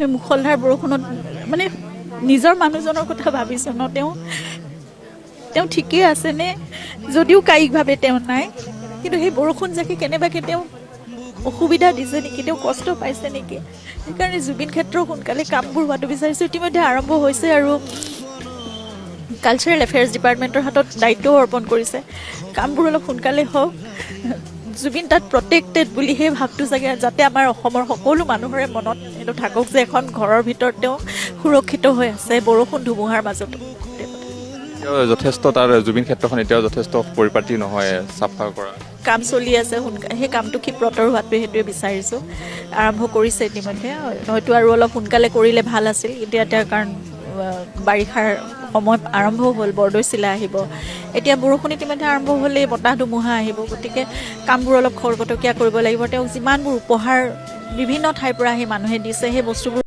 সেই মুষলধাৰ বৰষুণত মানে নিজৰ মানুহজনৰ কথা ভাবিছোঁ ন, তেওঁ তেওঁ ঠিকেই আছেনে? যদিও কায়িকভাৱে তেওঁ নাই, কিন্তু সেই বৰষুণ জাকে কেনেবাকৈ তেওঁ অসুবিধা দিছে নেকি, তেওঁ কষ্ট পাইছে নেকি? সেইকাৰণে জুবিন ক্ষেত্ৰৰ সোনকালে কামবোৰ হোৱাটো বিচাৰিছোঁ। ইতিমধ্যে আৰম্ভ হৈছে আৰু কালচাৰেল এফেয়াৰ্ছ ডিপাৰ্টমেণ্টৰ হাতত দায়িত্বও অৰ্পণ কৰিছে। কামবোৰ অলপ সোনকালে হওক, জুবিন তাত প্ৰটেক্টেড বুলি সেই ভাৱটো চাগে যাতে আমাৰ অসমৰ সকলো মানুহৰে মনত এইটো থাকক যে এখন ঘৰৰ ভিতৰত তেওঁ সুৰক্ষিত হৈ আছে বৰষুণ ধুমুহাৰ মাজতো। এতিয়াও যথেষ্ট তাৰ জুবিন ক্ষেত্ৰখন এতিয়াও যথেষ্ট পৰিপাটি নহয়, চাফা কৰা কাম চলি আছে। সোনকালে সেই কামটো ক্ষিপ্ৰতৰ হোৱাটোৱে সেইটোৱে বিচাৰিছোঁ। আৰম্ভ কৰিছে ইতিমধ্যে, হয়তো আৰু অলপ সোনকালে কৰিলে ভাল আছিল। এতিয়া এতিয়া কাৰণ বাৰিষাৰ সময় আৰম্ভ হ'ল, বৰদৈচিলা আহিব, এতিয়া বৰষুণ ইতিমধ্যে আৰম্ভ হ'লেই বতাহ ধুমুহা আহিব। গতিকে কামবোৰ অলপ খৰকটকীয়া কৰিব লাগিব। তেওঁক যিমানবোৰ উপহাৰ বিভিন্ন ঠাইৰ পৰা আহি মানুহে দিছে, সেই বস্তুবোৰ